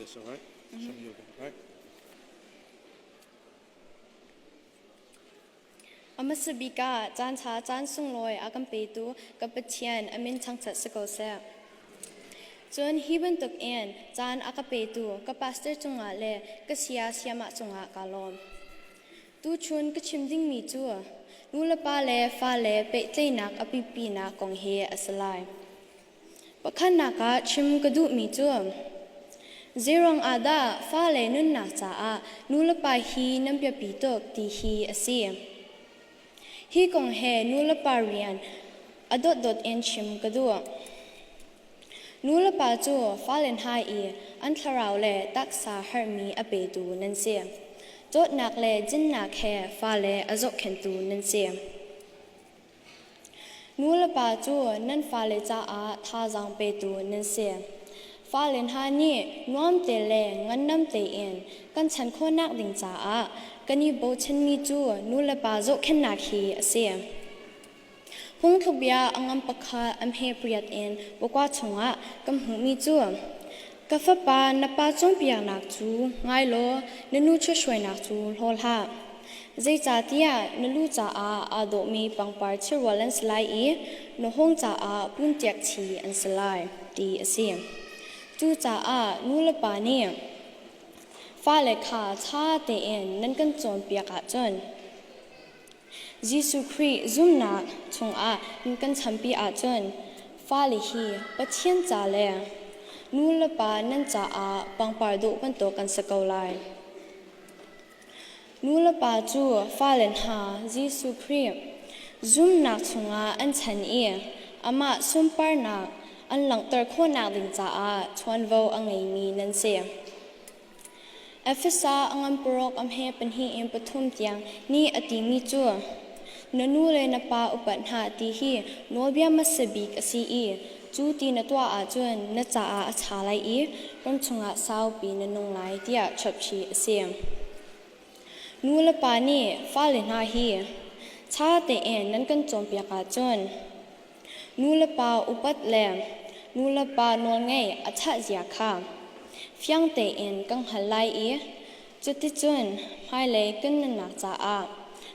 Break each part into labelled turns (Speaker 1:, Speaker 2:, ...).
Speaker 1: this, all right? Show me your all right?
Speaker 2: A hmasa bik ah caanṭha caan sunglawi a kan petu ka Pathian a min thangṭhat si ko seh. Cun hi bantuk in caan a ka petu ka pastor cungah le ka saya sayamah cungah kaa lawm. Tuchun ka chim dingmi cu nulepa le fale pehtlaihnak a biapinak kong hi a si lai. Pakhatnak ah chim ka duhmi cu zeiruang ah dah fale nunnak caah nulepa hi nan biapi tuk ti hi a si. Hi kong he nulepa rian a dotdot in chim ka duh. Nulepa cu fale hna i an thlarau le taksa herhmi a petu nan si. Dawtnak le dinnak he fale a zohkhenhtu nan si. Nulepa cu nan fale caah thazaang petu nan si. Fale hna nih nuam te le ngandam tein kan chan khawhnak ding caah kan i bochanmi cu nulepa zohkhenhnak hi a si. Phungthlukbia a ngam pakhat a hme pariat in pakua chungah kan hmuhmi cu Ka fapa, na pa cawnpiaknak cu ngai law na nu ṭhithruainak cu hlaw hlah. Zeicahtiah na lu caah aa dawhmi pangpar thirual an si lai i na hawng caah punṭiak thi an si lai, ti a si. Cucaah nu le pa nih fale kha ṭha tein nan kan cawnpiak ahcun Jesuh Khrih zumhnak chungah nan kan champi ahcun fale hi Pathian ca le nu le pa nan caah pangpar dawh bantuk kan si ko lai. Nu le pa cu fale hna Jesuh Khrih zumhnak chungah an chan i amah sunparnak an langhter khawhnak ding caah ṭuanvo a ngeimi nan si. Efesa a ngan paruk a hme pahnih in pathum tiang nih a timi cu na nu le na pa upat hna ti hi nawlbia hmasa bik a si i cu ti na tuah ahcun na caah a ṭha lai i ram chungah saupi na nung lai tiah chapchih a si. Nu le pa nih fale hna hi ṭha tein nan kan cawnpiak ahcun Nu le pa upat le nu le pa nawlngeih a chah zia kha fiang tein kan hngalh lai i cuticun hmailei kan nunnak caah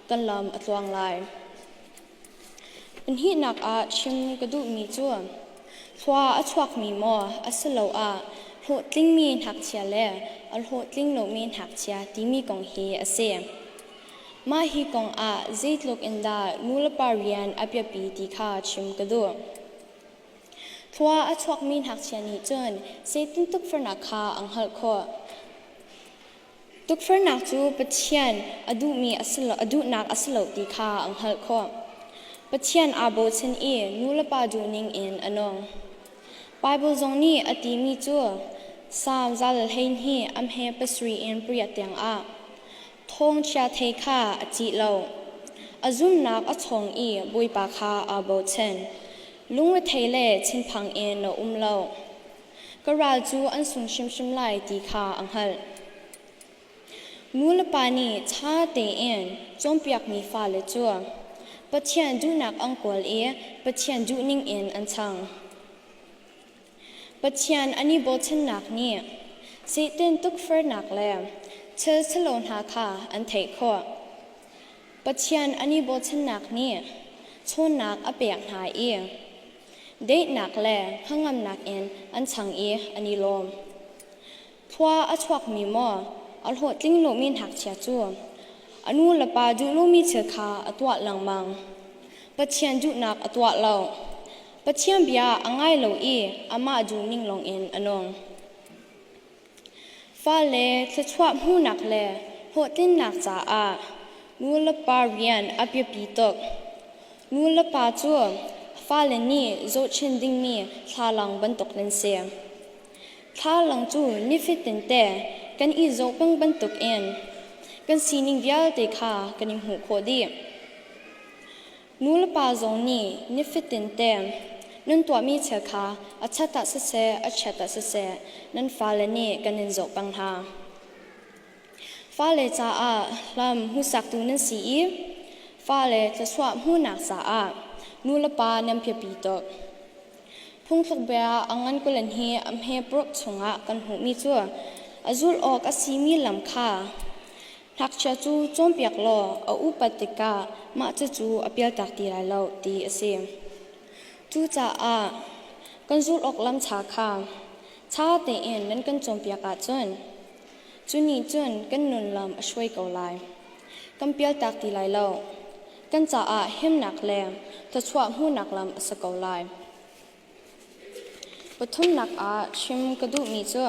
Speaker 2: kan lam a tluang lai. Pahnihnak ah chim ka duhmi cu thlua a chuakmi maw asiloah hlawhtlingmi ngakchia le a hlawhtling lomi ngakchia timi kong hi a si. Mah hi kong ah zeitluk in dah nulepa rian a biapi ti kha chim ka duh. Thlua a chuakmi ngakchia nih cun Satan tukforhnak kha a hngalh khawh. Tukforhnak cu Pathian a duhmi a si lo, a duhnak a si lo ti kha a hngalh khawh. Pathian aa bochan i nulepa duhning in a nung. Baibal zong nih a timi cu Salm 112 a hme pasarih in pariat tiang ah Thawngchia thei kha a cih lo. A zumnak a chawng i Bawipa kha aa bochan. Lungrethei le thinphang in a um lo. Ka ral cu an sung hrimhrim lai ti kha a hngalh. Nu le pa nih ṭha tein cawnpiakmi fale cu Pathian duhnak an kawl i Pathian duhning in an ṭhang. Pathian an i bochannak nih Satan tukforhnak le thil ṭhalo hna kha an theih khawh. Pathian an i bochannak nih ṭhawnnak a pek hna i daihnak le hnangamnak in an chang i an i lawm. Thlua a chuakmi maw a hlawhtling lomi ngakchia cu a nu le pa duh lomi thil kha a tuah lengmang. Pathian duhnak a tuah lo. Pathian bia a ngai lo i amah duhning lawngin a nung. Fale thluachuah hmuhnak le hlawhtlinnak caah nu le pa rian a biapi tuk. Nu le pa cu fale nih zohchun dingmi thlalang bantuk nan si. Thlalang cu nifatinte kan i zoh peng bantukin kan sining vialte kha kan i hmuh khawh dih. Nulepa zong nih nifatinte nan tuahmi thil kha a ṭhat ah siseh, a chiat ah siseh nan fale nih kan in zoh peng hna. Fale caah lam hmuhsaktu nan si i fale thluachuah hmuhnak caah nulepa nan biapi tuk. Phungthluk bia a ngan kulan hi a hme paruk chungah kan hmuhmi cu a zulh awk a simi lam kha ngakchia cu cawnpiak law a upat tikah mah cucu a pialtak ti lai lo ti a si. Cucaah kan zulh awk lam ṭha kha ṭha tein nan kan cawnpiak ahcun cu nih cun kan nun lam a hruai ko lai. Kan pialtak ti lai lo. Kan caah himnak le thluachuah hmuhnak lam a si ko lai. Pathumnak ah chim ka duhmi cu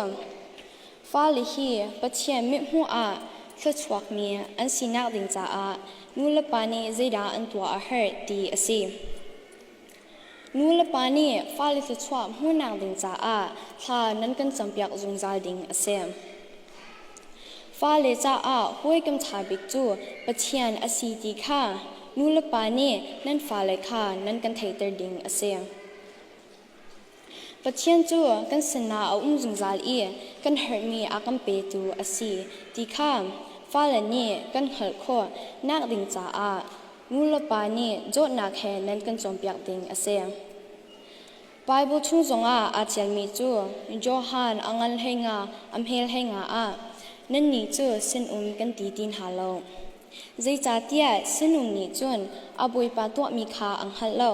Speaker 2: fale hi Pathian mithmuh ah thluachuakmi an sinak ding caah nulepa nih zeidah an tuah a herh ti a si. Nulepa nih fale thluachuah hmuhnak ding caah thla nan kan campiak zungzal ding a si. Fale caah hawikom ṭha bik cu Pathian a si ti kha nulepa nih nan fale kha nan kan theihter ding a si. Pathian cu kan sinah a um zungzal i kan herhmi a kan petu a si ti kha fale nih kan hngalh khawh nak ding caah nulepa nih dawtnak he nan kan cawnpiak ding a si. Baibal chung zongah aa ṭialmi cu Johan a ngan hlei nga a hmel hlei nga ah nannih cu sinum kan ti ti hna lo. Zeicahtiah sinum nih cun a bawipa tuahmi kha a hngalh lo.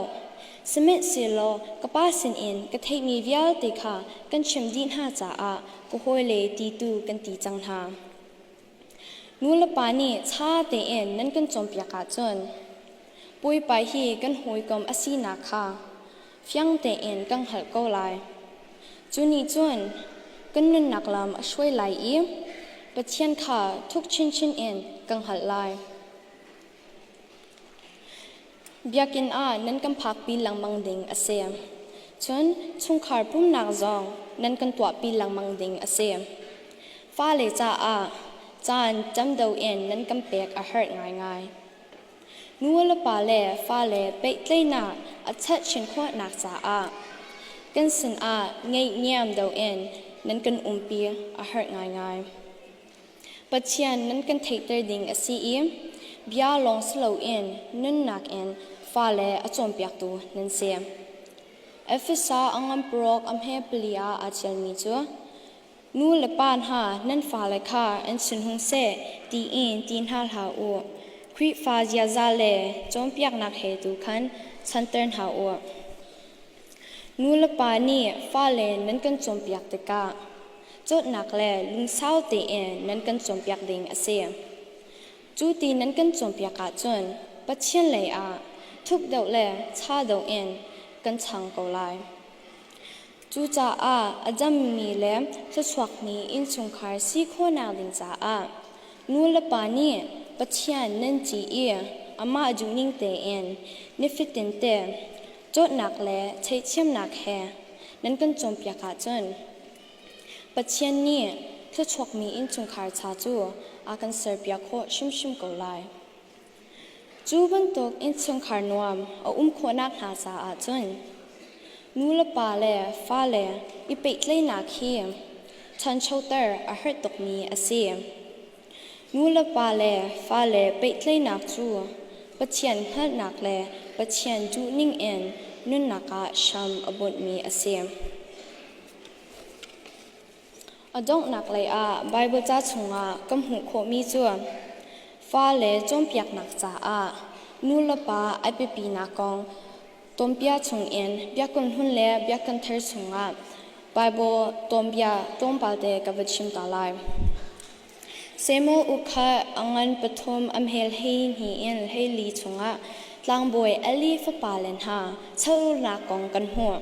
Speaker 2: Sihmanhsehlaw ka Pa sinin ka theihmi vialte kha kan chimh dih hna caah ka hawile ti tu kan ti cang hna. Nulepa nih ṭha tein nan kan cawnpiak ahcun Bawipa hi kan hawikom a sinak kha fiang tein kan hngalh ko lai. Cu nih cun kan nunnak lam a hruai lai i Pathian kha thuk chinchin in kan hngalh lai. Biakinn ah nan kan phakpi lengmang ding a si. Cun chungkhar pumnak zong nan kan tuahpi lengmang ding a si. Fale caah caan tam deuh in nan kan pek a herh ngaingai. Nu le pa le fale pehtlaihnak a chat chin khawhnak caah kan sinah ngeihniam deuh in nan kan umpi a herh ngaingai. Pathian nan kan theihter ding a si i bia lawng si loin nunnak in fale a cawnpiaktu nan si. Efesa a ngan paruk a hme pali ah aa ṭialmi cu Nu le pa hna nan fale kha an sin hung seh tiin ti hna hlah u. Khrihfa ziaza le cawnpiaknak he tu khan chanter hna u. Nu le pa nih fale nan kan cawnpiak tikah cawtnak le lungsau tein nan kan cawnpiak ding a si. Cu ti nan kan cawnpiak ahcun Pathian lei ah thuk deuh le ṭha deuh in kan ṭhang ko lai. Cucaah a dammi le thluachuakmi innchungkhar si khawhnak ding caah nu le pa nih Pathian nan ṭih i amah duhning tein nifatinte dawtnak le theihthiamnak he nan kan cawnpiak ahcun Pathian nih thluachuakmi innchungkhar ṭha cu a kan serpiak khawh hrimhrim ko lai. Cu bantuk innchungkhar nuam a um khawhnak hnga caah cun nu le pa le fale i pehtlaihnak hi ṭhanchoter a herh tukmi a si. Nu le pa le fale pehtlaihnak cu Pathian hngalhnak le Pathian duhning in nunnak ah hram a bunhmi a si. A donghnak lei ah Baibal ca chungah kan hmuh khawhmi cu fale cawnpiaknak caah nu le pa a biapinak kong tuanbia chungin Biakam Hlun le Biakam Thar chungah Baibal tuanbia tlawmpal te ka va chim ta lai. Samuel ukha a ngan pathum a hmel hei hnih in hleili chungah tlangbawi Eli fapa le hna chalurnak kong kan hmuh.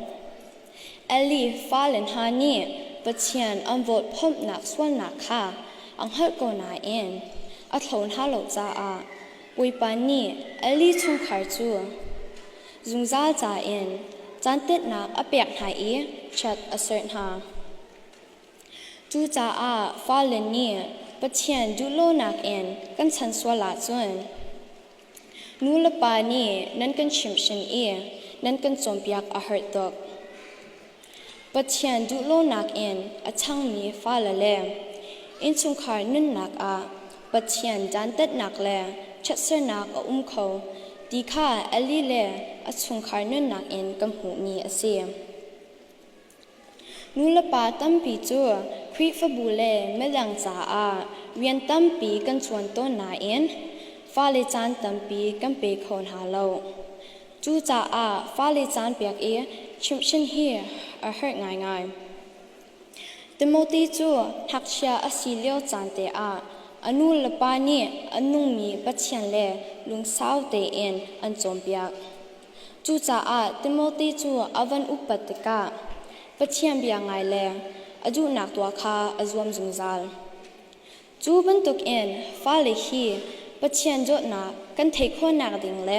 Speaker 2: Eli fale hna nih Pathian an vawlphomhnak sualnak kha a hngalh ko nain a thlo hna lo caah Bawipa nih Eli chungkhar cu zungzal ca in caantetnak a pek hna i chiat a serh hna. Cucaah fale nih Pathian duhlonak in kan chan sual ahcun Nu le pa nih nan kan chimhhrin i nan kan cawnpiak a herh tuk. Pathian duhlonak in a ṭhangmi fale le innchungkhar nunnak ah Pathian dantatnak le ṭhatsernak a um kho ti kha Eli le a chungkhar nunnak in kan hmuhmi a si. Nulepa tampi cu Khrihfabu le midang caah rian tampi kan ṭuan tawn nain fale caan tampi kan pe kho hna lo. Cucaah fale caan pek i chimhhrin hi a herh ngaingai. Timothy cu ngakchia a si lio caan te ah a nu le pa nih a nungmi Pathian le lungsau tein an cawnpiak. Cucaah Timothy cu a van upat tikah Pathian bia ngai le a duhnak tuah kha a zuam zungzal. Cu bantukin fale hi Pathian dawtnak kan theih khawhnak ding le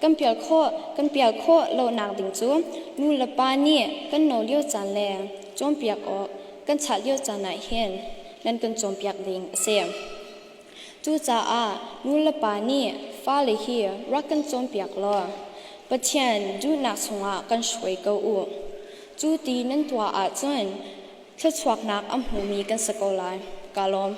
Speaker 2: kan pial khawh kan pial khawh lonak ding cu nu le pa nih kan no lio caan le cawnpiak awk kan chah lio caan ah hin nan kan cawnpiak ding a si. Cucaah nu le pa nih fale hi rak kan cawnpiak law Pathian duhnak chungah kan hruai ko u. Cu ti nan tuah ahcun thluachuaknak a hmumi kan si ko lai. Ka lawm.